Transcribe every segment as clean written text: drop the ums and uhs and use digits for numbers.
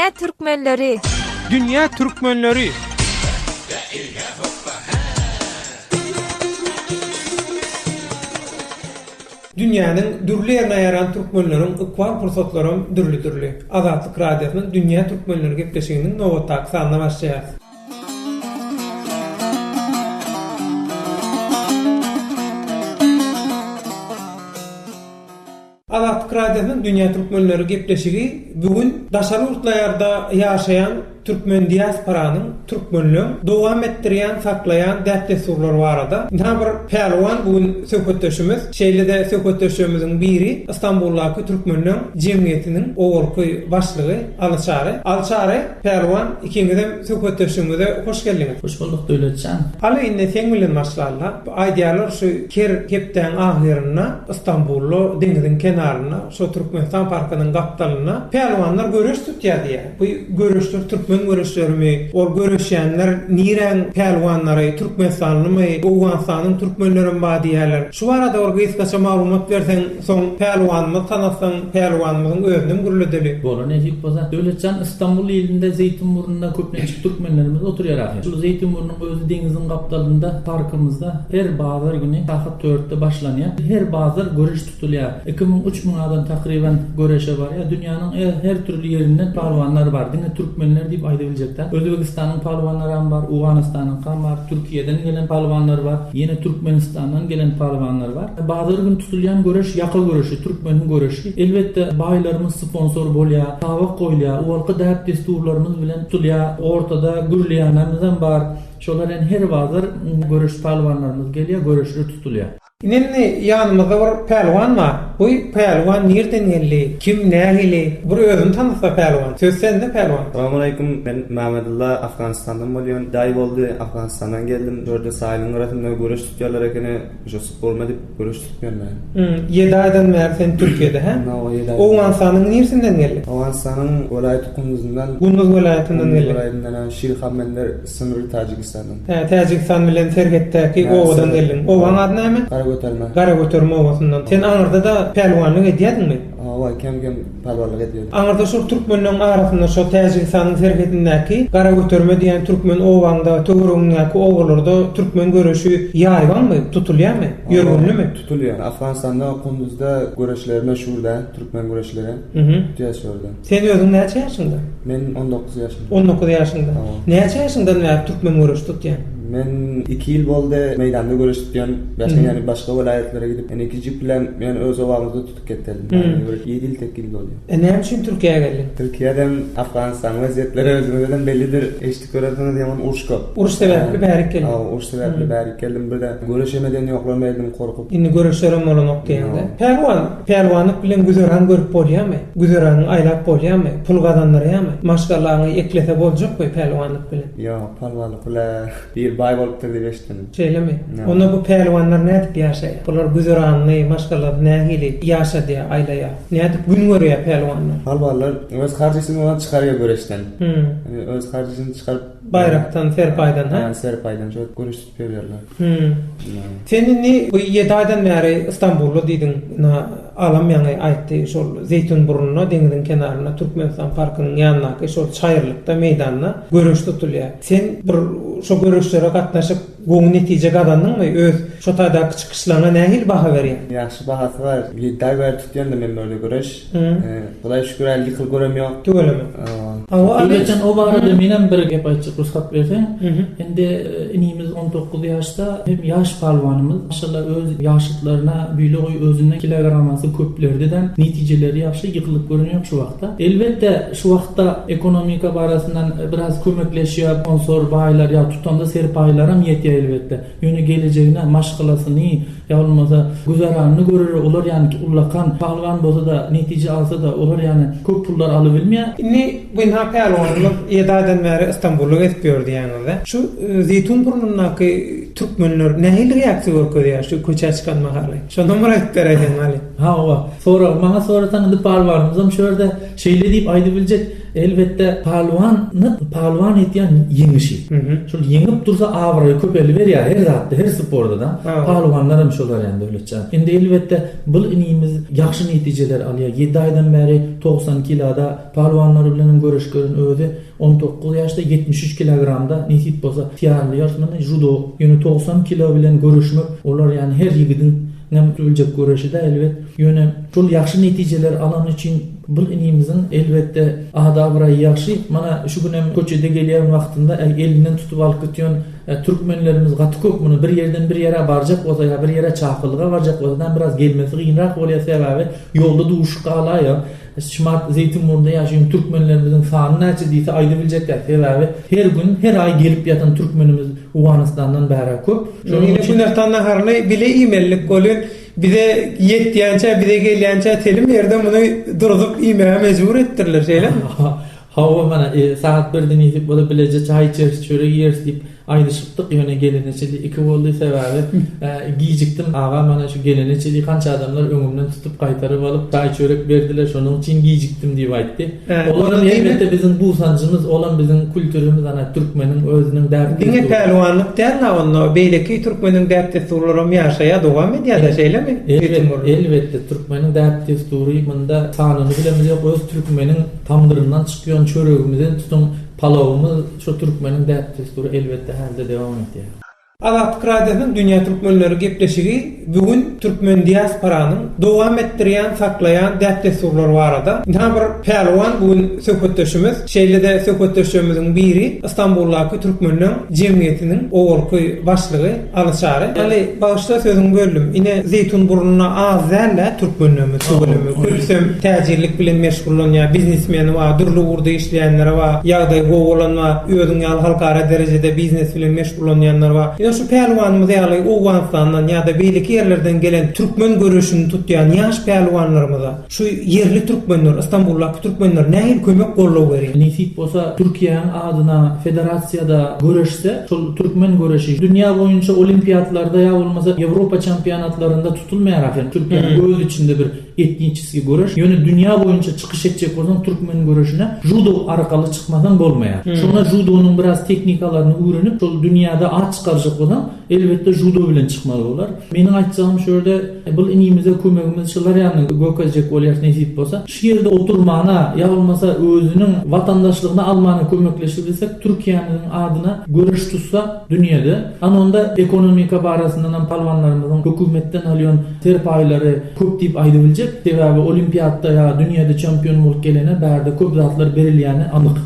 Dünýä türkmenleri! Dünýä türkmenleri! Dünýäniň dürli ýerine ýaýran türkmenleriň ykbal pursatlaram dürli-dürli. Azatlyk Radiosynyň Dünýä türkmenleri gepleşiginiň nobatdaky sanyna başlaýarys. Azatlyk Radiosynyň Dünýä Türkmenleri gepleşigi bu gün daşary ýurtlaýarda ýaşaýan türkmen diasporanyň, türkmenleň dowam etdirýän, saklaýan däp-dessurlary barada. Ynha bir pälwan bu gün söhbetdeşimiz. Şeýle-de söhbetdeşlerimiziň biri Istanbuldaky türkmenleň jemgyýetiniň owalky başlygy Aly Çary. Aly Çary, pälwan ikiňizem söhbetdeşligimize hoş geldiňiz. Hoş bulduk Döwletjan. Aly indi seň bilen başlanda. Aýdýarlar şu her hepdäň ahyrynda Istanbulda deňiziň kenarynda şo Türkmenistan parkynyň gapdalynda pälwanlar göreş tutýar diýýär. Bu göreşler türkmen göreşlerimi, ol göreşýänler niräň pälwanlary, türkmenistanlymy, Owganystanyň türkmenlerem bar diýýärler. Şu barada bir gysgaça maglumat berseň, soň pälwanymyzy tanatsaň, pälwanymyzyň özünem gürledeli. Bolar nesip bolsa. Döwletjan Istanbul ilinde Zeýtinburnunda köplençik türkmenlerimiz oturýar ahyr. Şul Zeýtinburnuň Özi deňiziň gapdalynda parkymyzda her bazar güni sagat dörtde başlanýar. Her bazar göreş tutulýar. 2000, 3000 adam takryban göreşe barýar. Dünýäniň her türli ýerinden palwanlar bar. Diňe türkmenler diýip aýdabiljek däl. Özbegistanyň palwanlaram bar, Owganystanyňkam bar, Türkiýeden gelen palwanlar bar, ýene Türkmenistandan gelen palwanlar bar. Bazar güni tutulýan göreş ýaka göreşi, türkmeniň göreşi. Elbetde, baýlarymyz sponsor bolýar, tabak goýulýar, owalky däp-dessurlarymyz bilen tutulýar, ortada gürleýänlerimizem bar. Şolar bilen her bazar göreş pälwanlarymyz gelýär, göreşler tutulýar. Ine indi ýanymyzda bir pälwan bar. Bu pälwan nirden geldi? Kim, nähili? Bir özüni tanytsa pälwan. Söz sende pälwan. Salamaleýkum, men Mämmedulla, Afganistandan bolýan. Daýy boldy, Afganistandan geldim. Şu ýerde saýylyň gyrasynda göreş tutýarlar ekeni. Şu sporma diýip göreş tutýan men. Hum, 7 aýdan bäri sen Türkiýede, hä? Hawa, 7 aý. Owganystanyň niresinden geldiň? Owganystanyň welaýaty Kunduzyndan. Kunduz welaýatyndan Kunduz geldiň. welaýatyndan, ha, Şirhamender sňry Täjigistandan. Hä, Täjigistan bilen serhetdäki obadan geldiň. Obaň ady näme? Garagöterme. Garagöterme obasyndan. Sen aňyrda-da pälwanlyk edýärdiňmi? Hawa, kem-kem Palwanlyk edýärdi. Aňyrda şol türkmenleň arasynda şo Täjigistanyň serhedindäki Garagöterme diýen türkmen obaňda, töweregiňdäki obalarda türkmen göreşi ýaýbaňmy, tutulýarmy, ýörgünlimi? Tutulýar. Afganystanda Kunduzda göreşler meşhur-da, türkmen göreşleri. Tutýar şo ýerde. Sen özüň näçe ýaşyňda? Men 19 ýaşymda. 19 ýaşyňda. Näçe ýaşyňdan bäri türkmen göreşi tutýaň? Men 2 ýyl boldy meýdanda göreş tutýan. Başga ýani başga welaýatlara gidip, ýani kiçijik bilen men öz obamyzda Ketdedim. Bir 7 ýyl 8 ýyl bolýar. E näme üçin Türkiýä geldiň? Türkiýeden Afganystanyň wezýetleri özüňizedem bellidir. Eşidip görersiňiz ýaman uruş köp. Uruş sebäpli bärik geldiň. Hawa, uruş sebäpli bärik geldim. Bir-de göreşem eden ýoklar berdim gorkup. Indi göreşlerem bolanok diýeňde. Pälwan, pälwanlyk bilen güzeran görüp bolýamy? Güzeranyňy aýlap bolýamy? Pul gazandyrýamy? Maşgalaňy eklese boljakmy pälwanlyk bilen? Ýok, pälwanlyk bilen Bir baý bolupdyr diýip eşitdim. Şeýlemi? Onda bu pälwanlar nädip ýaşaýar? Bular güzeranyny, maşgalasyny nähili ýaşadýar, aýlaýar? Nädip gün görýär pälwanlar? Pälwanlar öz harjysyny olar çykarýar göreşden. Ýani öz harjysyny çykaryp. Baýrakdan, serpaýdan, hä? Hä, serpaýdan şo göreş tutup ýörýärler. Sen indi bu ýedi aýdan bäri Istanbulda diýdiň, ynha, Alam ýaňy aýtdy, şol Zeýtunburunda, deňziň kenarynda, Türkmenistan parkynyň ýanyndaky şol çaýyrlykda, meýdanda göreş tutulýar. Sen bir şo göreşlere gatnaşyp, gowy netije gazandyňmy? Öz şo taýdaky çykyşlaryňa nähili baha berýäň? Ýagşy bahasy bar. Ýedi aý bäri tutýan-da men bärde göreş. Hudaýa şükür häli ýykylyp görem ýok. Tüweleme. Hawa, Aly. Döwletjan o barada menem bir gep aýtjak rugsat berseň. Indi inimiz 19 ýaşda hem ýaş palwanymyz. Maşallah öz ýaşytlaryna büýle goý özünden kilogramasy köplerdedem netijeleri ýagşy ýykylyp gören ýok şu wagtda. Elbetde şu wagtda ekonomika barasyndan biraz kömekleşýär sponsor baýlar ýa tutanda serpaýlaram ýetýär elbetde. Ýöne gelejegine maşgalasyny ýa bolmasa güzeranyny görer olar ýaly ullakan pälwan bolsa-da netije alsa-da olar ýaly köp pullar alybilmeýär. Indi bu ynha pälwanymyz ýedi aýdan bäri Istanbulda gezip ýör diýýäňizde. Şu Zeýtun burnundaky türkmenler nähili reaksiýa görkezýär şu köçä çykan mahaly? Şondan bir aýdyp beräýseň Aly. Hawa, soragy maňa sorasaň indi pälwanymyzam şu ýerde şeýle diýip aýdybiljek, Elbetde, pälwany pälwan edýän ýeňişi. Şol ýeňip dursa abraýy köpelýär. Köpeliberýär her zatda, her sporda-da. Pälwanlar hem şolar ýaly Döwletjan. Indi elbetde bul inimiz ýagşy netijeler alýar. Ýedi aýdan bäri 90 kiloda pälwanlar bilen hem göreş gören özi 19 ýaşda 73 kilogramda nesip bolsa taýýarlaýarys muny judo. Ýöne 90 kilo bilen göreşmek olar ýany her ýigidiň nem biljek göreşi däl elbet. Ýöne şol ýagşy netijeler alany üçin bul inimiziň elbetde ady-abraýy ýagşy. Mana şu günem köçede gelýän wagtynda elinden tutup alyp gitýän türkmenlerimiz gaty köp muny bir ýerden bir ýere barjak bolsa ýa bir ýere çakylyga barjak bolsa dan biraz gelmesi gynrak bolýar sebäbi ýolda duşup galaýýar. Şumat Zeýtinburunda ýaşaýan türkmenlerimiziň sany näçe diýse aýdybiljek däl. Sebäbi her gün, her aý gelip ýatan türkmenimiz Owganystandan bärä köp. Şonuň üçin günortan naharyny bile iýmelilik welin, bize ýetýänçä, bize gelýänçä telim ýerde muny durzup iýmäge mejbur etdirler, şeýlemi? Hawa, mana, sagat birde nesip bolsa bileje çaý içeris, çörek iýeris diýip aýdyşypdyk, ýöne gelene çenli iki boldy, sebäbi gijikdim. Aga mana şu gelene çenli kança adamlar öňümden tutup gaýtaryp alyp çaý-çörek berdiler, şonuň üçin gijikdim diýip aýtdy. Olaram elbetde biziň buýsanjymyz, olam biziň kültürimiz, ana türkmeniň özüniň däp-dessury. Diňe pälwanlyk däl-la onda, beýleki türkmeniň däp-dessurlaram ýaşaýar, dowam edýär-dä, şeýlemi? Elbetde, türkmeniň däp-dessury munda sanyny bilemizok, öz türkmeniň Tamdyryndan çykýan çöregimizden tutuň palawymyz şo türkmeniň däp-dessury elbetde hälde dewam edýär. Azatlyk Radiosynyň Dünýä Türkmenleri gepleşigi bu gün türkmen diasporanyň dowam etdirýän, saklaýan däp-dessurlary barada. Ynha bir pälwan bu gün söhbetdeşimiz. Şeýle-de söhbetdeşlerimiziň biri Istanbuldaky türkmenleň jemgyýetiniň owalky başlygy Aly Çary. Aly, bagyşla sözüňi böldüm. Ine, Zeýtunburnunda az däl-dä türkmenlerimiz, tüweleme. Köpüsem täjirlik bilen meşgullanýar, biznesmeni bar, dürli ugurda işleýänleri bar, ýagdaýy gowy bolan bar, özüň ýaly halkara derejede biznes bilen meşgullanýanlar bar. Ine, şu pälwanymyz ýaly Owganystandan ýa-da beýleki ýerlerden gelen türkmen göreşini tutýan ýaş pälwanlarymyza, Şu ýerli türkmenler, Istanbuldaky türkmenler nähili kömek goldaw berýär? Nesip bolsa Türkiýäň adyna federasiýada göreşse, şol türkmen göreşi dünýä boýunça olimpiatlarda ýa bolmasa Ýewropa çempionatlarynda tutulmaýar ahyryn. Türkiýäniň öz içinde bir etniçeskiý göreş. Ýöne dünýä boýunça çykyş etjek bolsaň türkmen göreşine judo arkaly çykmasaň bolmaýar. Şonda judonyň biraz tehnikalaryny öwrenip, şol dünýäde at çykarjak bolsaň, Elbetde judo bilen çykmaly bolar. Meniň aýtjagym şu ýerde bul inimize kömegimiz şular ýaly görkezjek bolýas nesip bolsa. Şu ýerde oturmana ýa bolmasa özüniň watandaşlygyny almana kömekleşibilsek Türkiýämiziň adyna göreş tutsa dünýede ana onda ekonomika barasyndanam palwanlarymyzyň hökümetden alýan serpaýlary köp diýip aýdybiljek. Sebäbi olimpiatda ýa dünýede çempion bolup gelene bärde köp zatlar berilýäni anyk.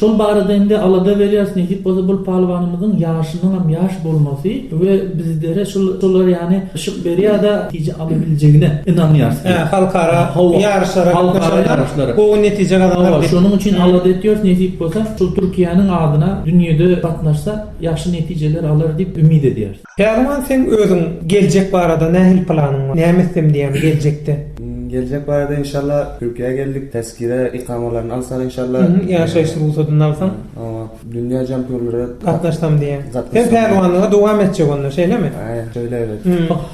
Şol barada indi alada berýäris nesip bolsa bul palwanymyzyň ýaşynyňam ýaş bolmasy we bizlere şul şolar ýany yşyk berýärde netije alabiljegine ynanýarys. Hä halkara ýaryşlara gatnaşanda gowy netije gazanar diýip. Şonuň üçin alada etýäris nesip bolsa şul Türkiýäniň adyna dünýede gatnaşsa ýagşy netijeler alar diýip ümit edýäris. Pälwan seň özüň geljek barada nähili planyň bar? Näme etsem diýýäň geljekde? Geljek barada inşallah Türkiýä geldik tezkire ikamalaryny alsak inşallah. Ýaşaýyş rugsadyny alsaň. Hawa dünýä çempionlara gatnaşsam diýýäň. Sen pälwanlyga dowam etjek onda şeýlemi? Aý şeýle evet.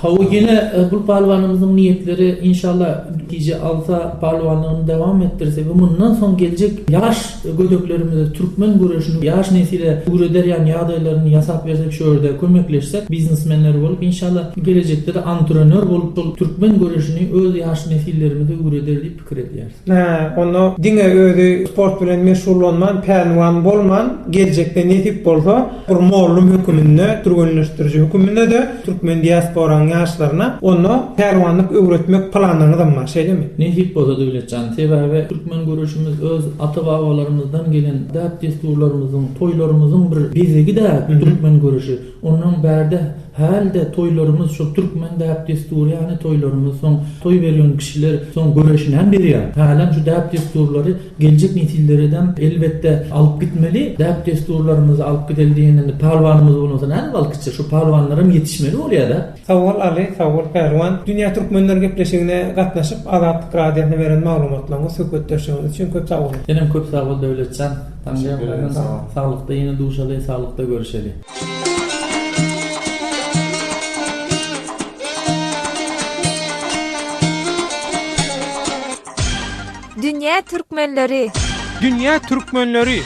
Hawa ýene bul pälwanymyzyň niýetleri inşallah netije alsa pälwanlygyny dowam etdirse we mundan soň geljek ýaş Gödeklerimize türkmen göreşini ýaş nesile öwreder ýaly ýagdaýlaryny ýasap bersek şu ýerde kömekleşsek biznesmenler bolup inşallah gelejekde-de antrenör bolup şol türkmen göreşini öz ýaş nesillerimize öwreder diýip pikir edýäris. Hä, onda diňe özi sport bilen meşgullanman, pälwan bolman, geljekde nesip bolsa, bir mollum höküminde, türgenleşdiriji höküminde-de türkmen diasporaň ýaşlaryna onda pälwanlyk öwretmek planyňyzam bar, şeýlemi? Nesip bolsa Döwletjan, sebäbi türkmen göreşimiz öz ata-babalarymyzdan gelen däp-dessurlarymyzyň, toýlarymyzyň bir bezegi-dä türkmen göreşi. Ondan bärde häl-de toýlarymyz şol türkmen däp-dessury ýaly toýlarymyz, soň toý berýän kişiler soň göreşinäm berýär. Hälem şu däp-dessurlary Geljek nesilleredem elbetde alyp gitmeli. Däp-dessurlarymyzy alyp gideli diýeninde pälwanymyz bolmasa nädip alyp gitjek? Şu pälwanlaram ýetişmeli bolýa-da. Sag bol Aly, sag bol Pälwan. Dünýä Türkmenleri gepleşigine gatnaşyp Azatlyk Radiosyna beren maglumatlaryňyz, söhbetdeşligiňiz üçin köp sag boluň. Senem köp sag bol Döwletjan. Taňryýalkasyn. Saglykda ýene duşaly, saglykda görüşeli. Dünýä türkmenleri. Dünýä türkmenleri.